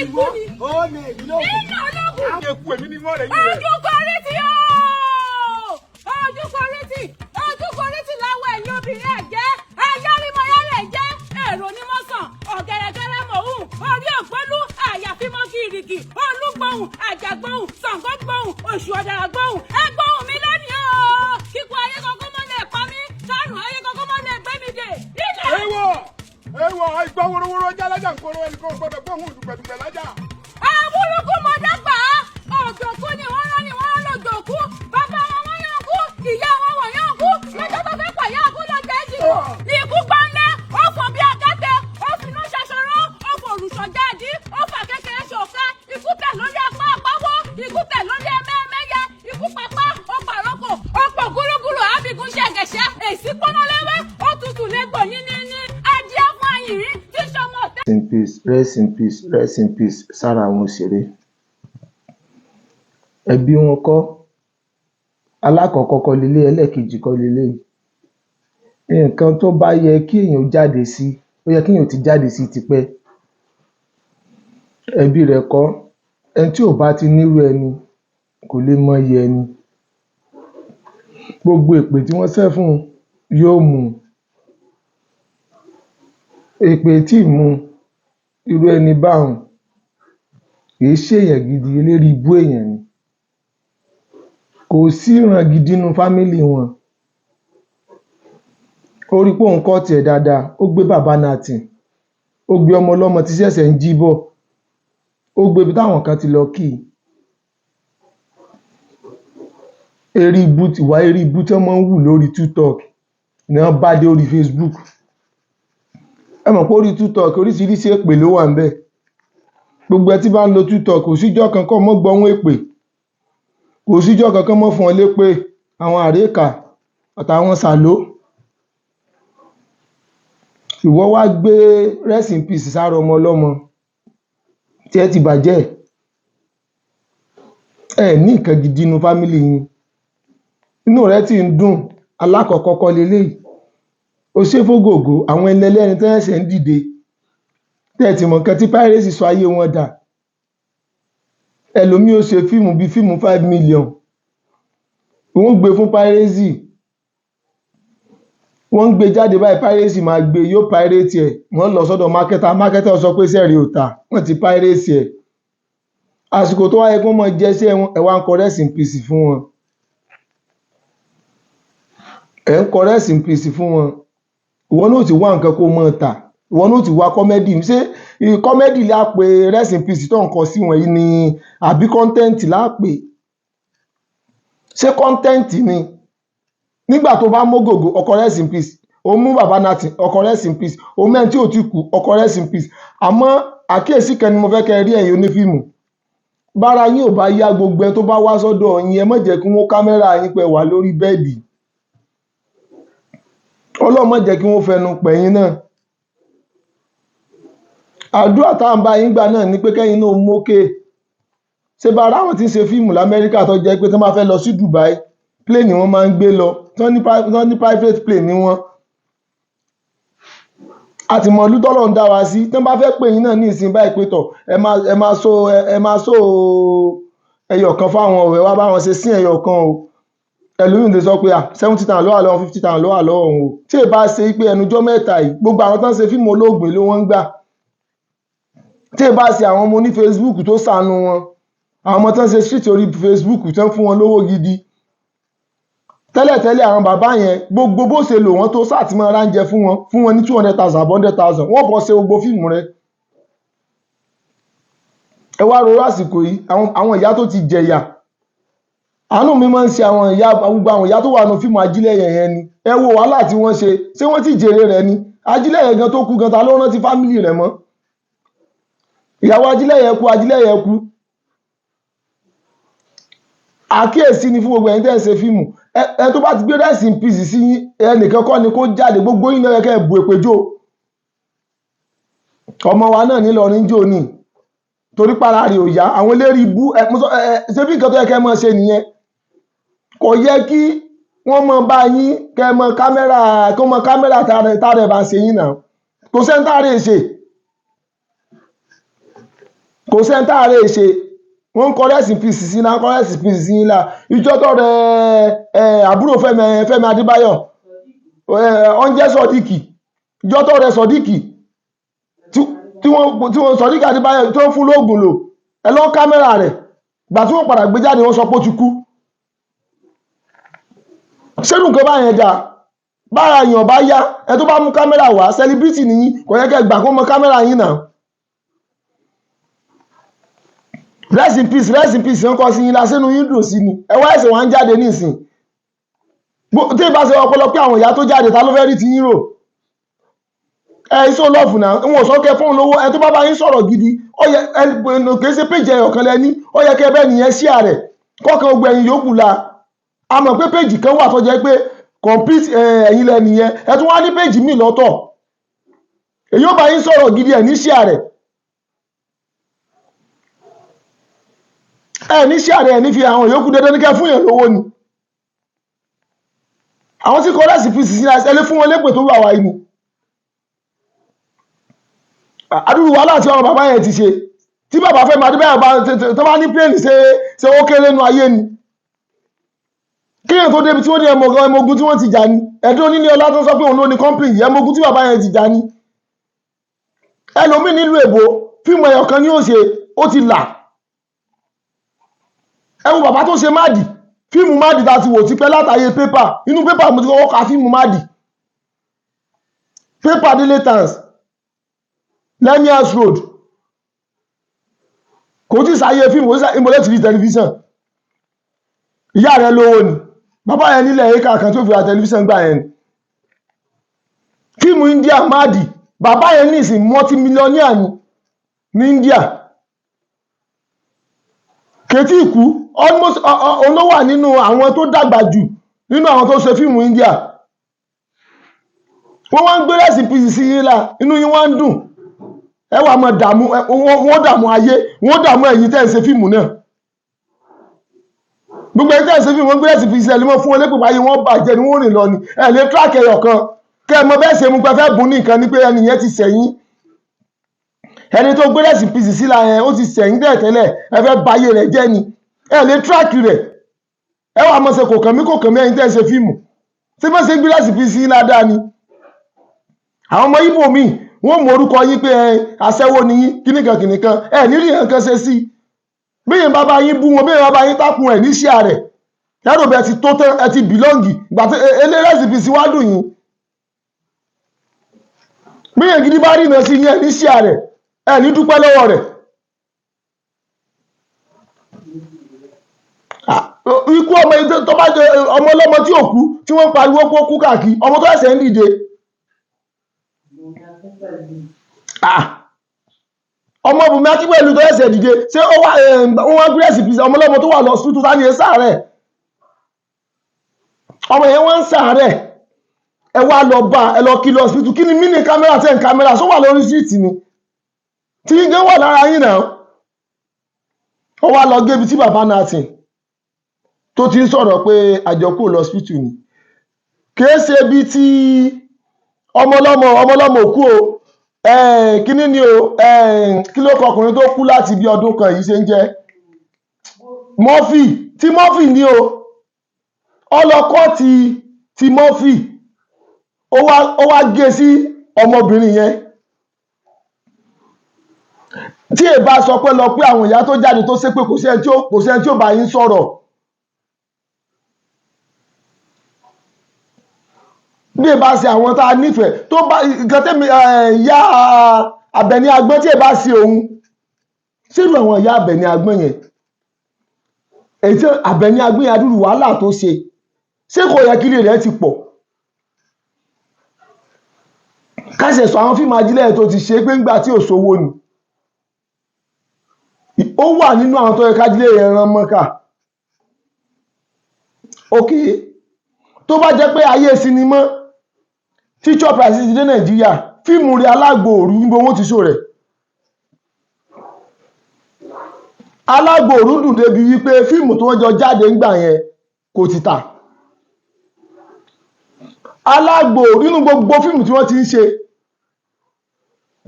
Ikú ni. Ó lè èmi lóògùn. Iná ológun. Eku èmi ni wọ́n rẹ̀ yín rẹ̀. Ojú kọrìtì ooo, ojú kọrìtì, ojú kọrìtì láwọ ẹ̀yìn obìnrin ẹ̀jẹ̀ ayárímọ̀yárẹ̀ jẹ́ èrò ní mọ́sàn ọ̀gẹ̀rẹ̀gẹ̀rẹ̀ mọ̀hún orí ògbólú àyàfímọ́ gírígì olúgbòhùn àjàgbóhùn ṣàngógbóhùn oṣù ọ̀dàrà gbóhùn ẹgbóhùn mi lónìí o, kíkú ayé kọ́kọ́ mọ́ lè pa mí, kárùn ayé kọ́kọ́ mọ́ lè gbé mi dè ilẹ̀. Ewọ ewọ, àìgbọ́ worowóró já lájà ń kóró, ẹnì kan ò gbọ́dọ̀ gbóhùn dùgbẹ̀dùgbẹ̀ lájà. Àbúrúkú mọ̀ dàgbà òjòkú ni wọ́n rán ni wọ́n lòjòkú, bàbá wọn wọ́n yàn kú, ìyá wọn wọ́n yàn kú, lọ́jọ́ tó fẹ́ pàyà kú ló jẹ́ jìbò ní ikú gbọ́nlé, ó fò bí akẹ́tẹ̀, ó finú ṣaṣọrọ́, ó fò òrùṣọ̀ jáde, ó fà kékeré ṣòfẹ́, ikú tẹ̀ lórí apá àpáwọ́, ikú tẹ̀ lórí ẹmẹ́ẹ̀mẹ́yẹ, ikú papá ó pàrọ́kò, ó pọ̀ gúrúgúrú àbíkún ṣẹ̀gẹ̀ṣẹ̀, èsì pọ́nmọ́lẹ́wẹ́, ó tutù lẹ́gbọ̀ yínníní, adìẹ fún ayìnrín tí sọmọ ọ̀tẹ́. Rest in peace, rest in peace, rest in peace sára àwọn òṣèré. Ẹbí wọn kọ́, alákọ̀ọ́kọ́ kọ́ leléyìí, ẹlẹ́ẹ̀kejì kọ́ leléyìí. Nǹkan tó bá yẹ kí èèyàn jáde sí, ó yẹ kéèyàn ti jáde sí tipẹ́. Ẹbí rẹ̀ kọ́, ẹni tí ò bá ti nírú ẹni kò lè mọyì ẹni. Gbogbo èpè tí wọ́n ṣẹ́ fún un yóò mú un. Èpè tí ì mú un, irú ẹni báhun kì í ṣèèyàn gidi, eléríibú èèyàn ni. Kò sí ìran gidi nínú family wọn. Ó rí pé òun kọ́ tiẹ̀ dáadáa, ó gbé bàbá Nathan, ó gbé ọmọ ọlọ́mọ tí ṣẹ̀ṣẹ̀ ń jí bọ̀, ó gbé ibi táwọn kan ti lọ kí i. Eré ibú ti wá, eré ibú tí wọ́n máa ń wù lórí TikTok ni wọ́n bá dé orí Facebook. Ẹ mọ̀ pé orí TikTok oríṣiríṣi èpè ló wà ńbẹ̀. Gbogbo ẹ tí bá ń lo TikTok, kò síjọ́ kan kọ́ mọ́ gbọ́hún èpè, kò síjọ́ kan kán mọ́ fún ọ lépè, àwọn àrékà àtàwọn sàló. Ìwọ wá gbé rest in peace sára ọmọ ọlọ́mọ, tí ẹ ti bàjẹ́. Ẹ ní nǹkan gidi nínú family yín. Inú rẹ tí ń dùn, alákọ̀ọ́kọ́ kọ́ leléyìí. O ṣe fógògó, àwọn ẹni ẹlẹ́ni tán ṣẹ̀ṣẹ̀ ń dìde. Tẹ́ ẹ ti mọ̀ nǹkan tí piracy sọ ayé wọn dà. Ẹlòmíì ó ṣe fíìmù bíi fíìmù 5 million. Wọ́n ó gbé fún piracy. Wọ́n ń gbé jáde báyìí, piracy máa gbé, yóò pirate ẹ̀. Wọ́n lọ sọ́dọ̀ marketer, marketer sọ pé iṣẹ́ rẹ̀ ò tà, wọ́n ti piracy ẹ̀. Àsìkò tó wá yẹ kí wọ́n máa jẹṣẹ́ wọn, ẹ wá ń kọ rest in peace fún wọn. Ẹ̀ ń kọ rest in peace fún wọn. Ìwọ náà ó ti wá nǹkan kó máa tà. Ìwọ náà ó ti wá comedy. Ṣé comedy la pè rest in peace tó ń kọ sí wọn yìí ni àbí content la pè? Ṣé content ni? Nígbà tó bá mógògó, ọkọ rest in peace. Ó mú bàbá Nathan, ọkọ rest in peace. Ó mẹ́ni tí ò tí kú, ọkọ rest in peace. Àmọ́ àkíyèsí kan ni mo fẹ́ kẹ́ ẹ rí, ẹ̀yin onífíìmù. Bára yín ò bá yá, gbogbo ẹni tó bá wá sọ́dọ̀ yín, ẹ má jẹ́ kí wọ́n camera yín pé wà lórí bed. Ọlọ́run má jẹ́ kí wọ́n fẹnu pẹ̀yìn náà. Àdúrà tá à ń bá yín gbà náà ni pé kẹ́yin náà mókè. Ṣé bá ara àwọn tí ń ṣe fíìmù l'Amẹ́ríkà tó jẹ́ pé tí wọ́n bá fẹ́ lọ sí Dubai, plane ni wọ́n máa ń gbé lọ, tán ní private plane ní wọn. A ti mọ̀ ìlú tọ́lọ́run dá wa sí. Tí wọ́n bá fẹ́ pè yín náà ní ìsìn báyìí pé tọ̀, ẹ máa so ẹyọ kan fáwọn o, ẹ wá bá wọn ṣe sí ẹyọ kan o. Ẹlòmíì lè sọ pé à 70,000 ló wà lọ́wọ́, 50,000 ló wà lọ́wọ́ òun o. Tí ì bá ṣe pé ẹnujọ́ mẹ́ta yìí, gbogbo àwọn tó ń ṣe fíìmù olóògbé ló wọ́n ń gbà. Tí ì bá ṣe àwọn ọmọ oní Facebook tó ṣàánú wọn, àwọn ọmọ tó ń ṣe street orí Facebook tó ń fún wọn lówó gidi. Tẹ́lẹ̀tẹ́lẹ̀, àwọn bàbá yẹn, gbogbo bó ṣe lò wọ́n tó sáà tí máa ránjẹ fún wọn ní 200,000 àbí 100,000, wọ́n bọ́ ṣe gbogbo fíìmù rẹ̀. Ẹ wá rorú àsìkò yìí, àwọn ìyá tó ti jẹ̀yà. Àánú mi máa ń ṣe àwọn ìyá, gbogbo àwọn ìyá tó wà nínú fíìmù Ajílẹ̀yẹ yẹn ni. Ẹ wo wàhálà tí wọ́n ṣe, ṣé wọ́n ti jèrè rẹ̀ ni? Ajílẹ̀yẹ gan tó kú gan, ta ló rántí family rẹ̀ mọ́? Ìyàwó Ajílẹ̀yẹ kú, Ajílẹ̀yẹ kú. Àkíyèsí ni fún gbogbo ẹ̀yin tẹ́ ń ṣe fíìmù. Ẹ tó bá ti gbé rest in peace sí yín, ẹnìkan kọ́ ni kó jáde, gbogbo yín ló yẹ kẹ́ ẹ bu èpè jò. Ọmọ wa náà nílọrin jò ní torí para rẹ̀ ò yá, àwọn eléré ibú ẹ mo sọ ẹ ṣé bí nǹkan tó yẹ kẹ́ ẹ máa ṣe nìyẹn. Kò yẹ kí wọ́n mọ bá yín kẹ́ ẹ mọ camera, kó mọ camera tára ẹ̀ bá ń ṣe yín náà. Kò sẹ́ni tára ẹ̀ ṣe. Kò sẹ́ni tá àárẹ̀ ṣe. Wọ́n ń kọ rest in peace sí náà, kọ rest in peace sí ńlá. Ìjọ tó rẹ ẹ àbúrò Fẹ́mi, Fẹ́mi Adébáyọ̀, ọ̀njẹ́ Sodiq, ìjọ tó rẹ Sodiq tí wọ́n Sodiq Adébáyọ̀ tó ń fún lóògùn lò, ẹ lọ kámẹ́rà rẹ̀. Gbà tí wọ́n padà gbé jáde, wọ́n sọ pé ó ti kú. Ṣérù nǹkan báyẹn dáa? Bára èèyàn bá yá, ẹ tó bá mú kámẹ́rà wá, celebrity nìyí, kò yẹ kẹ́ gbà kó mọ kámẹ́rà yín náà. Rest in peace, rest in peace ń kọ́ sí yín lásìnú yín dùn sí ni. Ẹ wá ẹsẹ̀ wá ń jáde nísìn tí ìbá ṣe ọpọlọ pé àwọn ìyá tó jáde, ta ló fẹ́ rí ti yín rò? Ẹ iṣẹ́ lọ́ọ̀fù náà ń wọ̀n sọ́kẹ́ fún lówó. Ẹ tó bá bá yín sọ̀rọ̀ gidi, ó yẹ ẹ kì í ṣe péjì ẹyọ kan lẹ́ní, ó yẹ kẹ́ bẹ́ẹ̀ nìyẹn ṣíà rẹ̀ kọ́kàn gbogbo ẹ̀yin yòókù la. A mọ̀ pé péjì kan wà tó jẹ́ pé complete ẹ̀yin lẹ nìyẹn. Ẹ tún wá ní péjì míì lọ́tọ̀, èyí ó bá yín sọ̀rọ̀ gidi, ẹ̀ ní ṣíà rẹ̀, ẹ ní ṣíà rẹ̀, ẹ̀ ní fi àwọn yòókù. Dandan ní kẹ́ fún yẹn lówó ni. Àwọn tí kọ rẹ́sìpì sí ẹ lé fún wọn lépè tó wà wáyé ni. Àdúrú wàhálà tí àwọn bàbá yẹn ti ṣe, tí bàbá Fẹ́mi Adébáyọ̀ bá tó bá ní plane ṣe ṣe, ó kéré nu ayé ni. Kéèyàn tó débi tí wọ́n ní ẹmọ ogun tí wọ́n ti jà ní ẹ̀dùn onílé ọlá tó sọ pé òun ló ní company yìí, ẹmọ ogun tí bàbá yẹn ti jà ní. Ẹlòmíì nílùú èbó, fíìmù ẹyọ kan ní ó ṣe, ó ti là. Ẹ wo bàbá tó ṣe máàdì, fíìmù máàdì tá a ti wò tipẹ́ látàyè pépà. Inú pépà mo ti kọ́kọ́ ka fíìmù máàdì, pépà Daily Times, Lemias Road. Kò tí sáyé fíìmù, kò tí sáyé ìmọ̀lẹ́ ti rí tẹlifíṣàn. Ìyá rẹ̀ lówó ni bàbá yẹn nílẹ̀ éka kan tó fi ra tẹlifíṣàn gbà yẹn ni. Fíìmù India máàdì, bàbá yẹn ní ìsìn multimillionaire ni ní India. Kètí ìkú almost òun ló wà nínú àwọn tó dàgbà jù nínú àwọn tó ṣe fíìmù India. Wọ́n wá ń gbé recipe sí yín la, inú yín wá ń dùn. Ẹ wà mọ̀ dààmú, wọ́n dààmú ayé, wọ́n dààmú ẹ̀yin tẹ́ ẹ̀ ṣe fíìmù náà. Gbogbo ẹ̀yin tẹ́ ẹ̀ ṣe fíìmù, wọ́n gbé recipe sí ẹ̀ lè mọ́ fún wọn lépè, báyìí wọ́n bàjẹ́ ni, wọ́n rìn lọ ni. Ẹ̀ lè track ẹyọ kan kẹ́ ẹ mọ bẹ́ẹ̀ ṣe mú pé fẹ́ bùn ní nǹkan ni pé ẹni yẹn ti sẹ̀yìn. Ẹni tó gbé recipe sí la yẹn, ó ti sẹ̀yìn tẹ́lẹ̀tẹ́lẹ̀, ẹ fẹ́ bayé rẹ̀ jẹ́ ni. Ẹ lè track rẹ̀, ẹ wà mọ̀ ṣe kò kàn mí, kò kàn mí. Ẹ̀yin tẹ́ ẹ ṣe fíìmù, ṣé bá ṣe gbé recipe sí ládàá ni? Àwọn ọmọ Ìgbò míì, wọ́n mọ orúkọ yín pé ẹ aṣẹ́wó ni yín, kíníkan kìnìkan, ẹ nírí nǹkan ṣe sí. Bí yẹn bá bá yín bú wọn, bí yẹn bá bá yín tákùn, ẹ ní ṣíà rẹ̀ lẹ́rù bẹ́ẹ̀ ti tó tán, ẹ ti belong ìgbà tó elé recipe sí wá dùn yín. Bí yẹn gidi bá rí iná sí yín, ẹ ní ṣíà rẹ̀, ẹ ní dúpẹ́ lọ́wọ́ rẹ̀. Ikú ọmọ yìí tó bá jẹ ọmọ ọlọ́mọ tí ò kú, tí wọ́n ń pariwo pé ó kú káàkiri, ọmọ tó ẹsẹ̀ ń dìde. Ọmọ Bùnmi Akínpẹ̀lú tó ẹsẹ̀ dìde, ṣé ó wá wọ́n wá gírẹ́sì pìsì ọmọ ọlọ́mọ tó wà lọ sí tuntun ní sàárẹ̀. Ọmọ yẹn wọ́n ń sàárẹ̀, ẹ wá lọ bá ẹ lọ kí lọ hospital. Kí ni mí ní kámẹ́rà tẹ̀ ń kámẹ́rà sọ wà lórí síìtì ni tí yín gan wà lára yín náà? Ó wá lọ gébi tí bàbá Nathan tó ti ń sọ̀rọ̀ pé àjọkù lọ hospital ni. Kìí ṣe bí tí ọmọlọ́mọ ọmọlọ́mọ òkú o. Kíní ni o, kí ló kọ ọkùnrin tó kú láti bí ọdún kan yìí ṣe ń jẹ́ Murphy, tí Murphy ní o ọlọ́kọ́ ti Murphy, ó wá gé sí ọmọbìnrin yẹn. Tí èbá sọ pé lọ pé àwọn ìyá tó jáde tó ṣépè, kò sí ẹni tí ó bá yín sọ̀rọ̀. Bí èbá ṣe àwọn tá a nífẹ̀ẹ́ tó bá nǹkan tẹ́mi ìyá Àbẹ̀ní Agbọ́n, tí èbá ṣe òun sírù àwọn ìyá Àbẹ̀ní Agbọ́n yẹn, èyí tí Àbẹ̀ní Agbọ́n yẹn, adúrú wàhálà tó ṣe, ṣé kò yẹ kí ilé rẹ̀ ti pọ̀? Káṣẹ̀ sọ àwọn fíìmù ajílẹ̀ tó ti ṣe pé ńgbà tí ò sówó ni, ó wà nínú àwọn tó yẹ kájílẹ̀ yẹn rán mọ́kà. Ok, tó bá jẹ́ pé ayé sinimá teacher price ti dé Nàìjíríà, fíìmù rẹ̀ Alágbo Òru, níbo wọ́n ti ṣó rẹ̀? Alágbo Òru dùn débi wípé fíìmù tó wọ́n jọ jáde ńgbà yẹn kò ti tà. Alágbo Òru, nínú gbogbo fíìmù tí wọ́n ti ń ṣe,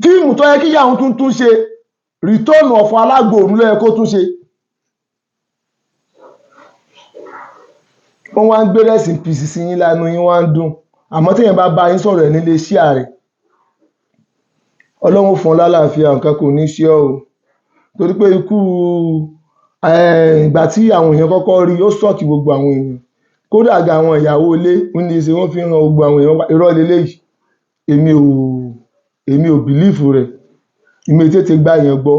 fíìmù tó yẹ kí ìyá òun tuntun ṣe Return of Alágbo Òru ló yẹ kó tún ṣe. Wọ́n wá ń gbé rest in peace sí yín lánàá, yín wá ń dùn. Àmọ́ téèyàn bá bá yín sọ̀rọ̀ ẹ̀ nílé iṣẹ́ rẹ̀, Ọlọ́run fún ọ lálàáfíà, nǹkan kò ní ṣe ọ́ o. Torí pé ikú ìgbà tí àwọn èèyàn kọ́kọ́ rí, ó sọ̀kì gbogbo àwọn èèyàn. Kódà gan àwọn ìyàwó ilé ń ní ṣe wọ́n fi ń han gbogbo àwọn èèyàn, irọ́ leléyìí. Èmi ò believe rẹ̀. Èmi ò tètè gbà yẹn gbọ́.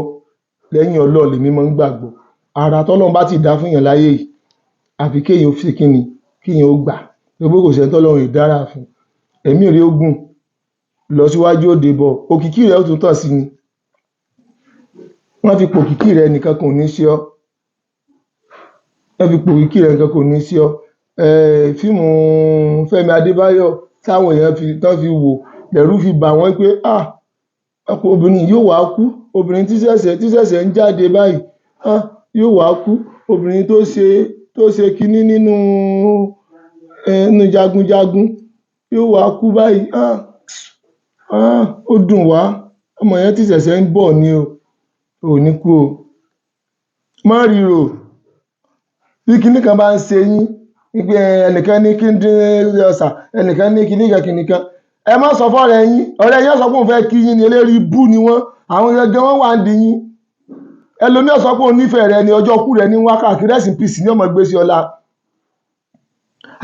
Lẹ́yìn Ọlọ́run lèmi máa ń gbàgbọ́. Ara tọ́lọ́run bá ti dá fún èèyàn láyé yìí, àfi kéèyàn ó ṣe kíni, kéèyàn ó gbà. Torí pé kò sẹ́ni tọ́lọ́run ì dára fún. Ẹ̀mí rẹ̀ ó gùn, lọ síwájú òde bọ̀, òkìkí rẹ̀ ó tún tàn sí ni. Wọ́n fi pòkìkí rẹ̀, nìkan kan ò ní ṣe ọ́. Wọ́n fi pòkìkí rẹ̀, nìkan kan ò ní ṣe ọ́. Fíìmù Fẹ́mi Adébáyọ̀ táwọn èèyàn fi tán fi wò, lẹ̀rú fi bà wọ́n pé ah, ọkọ obìnrin yóò wá kú, obìnrin tí ṣẹ̀ṣẹ̀ ń jáde báyìí, ah, yóò wá kú, obìnrin tó ṣe kinní nínú jagunjagun yóò wá kú báyìí, ah ah, ó dùn wá, ọmọ yẹn tí ṣẹ̀ṣẹ̀ ń bọ̀ ni o. Ò ní kú o. Má ríro bí kinní kan bá ń ṣe yín wípé ẹnìkan ní kíndín ọ̀sà, ẹnìkan ní kinní kan kinní kan, ẹ má sọ fọ́rẹ́ yín. Ọ̀rẹ́ yín ó sọ pé òun fẹ́ kí yín ni. Eléri bú ni wọ́n, àwọn gẹ́gẹ́ wọ́n wà ń di yín. Ẹlòmíì ó sọ pé òun nífẹ̀ẹ́ rẹ ni, ọjọ́ kú rẹ ní wákàtí, rest in peace ní ọmọ gbé sí ọlá.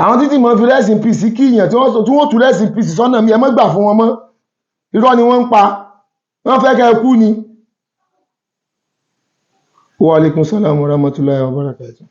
Àwọn títí mọ̀ fi rest in peace kí ìyàn tí wọ́n tún rest in peace sọ́nà mi, ẹ má gbà fún wọn mọ́. Irọ́ ni wọ́n ń pa, wọ́n fẹ́ kẹ́ ẹ kú ni. Wa alaikum salam wa rahmatullahi wa barakatuh.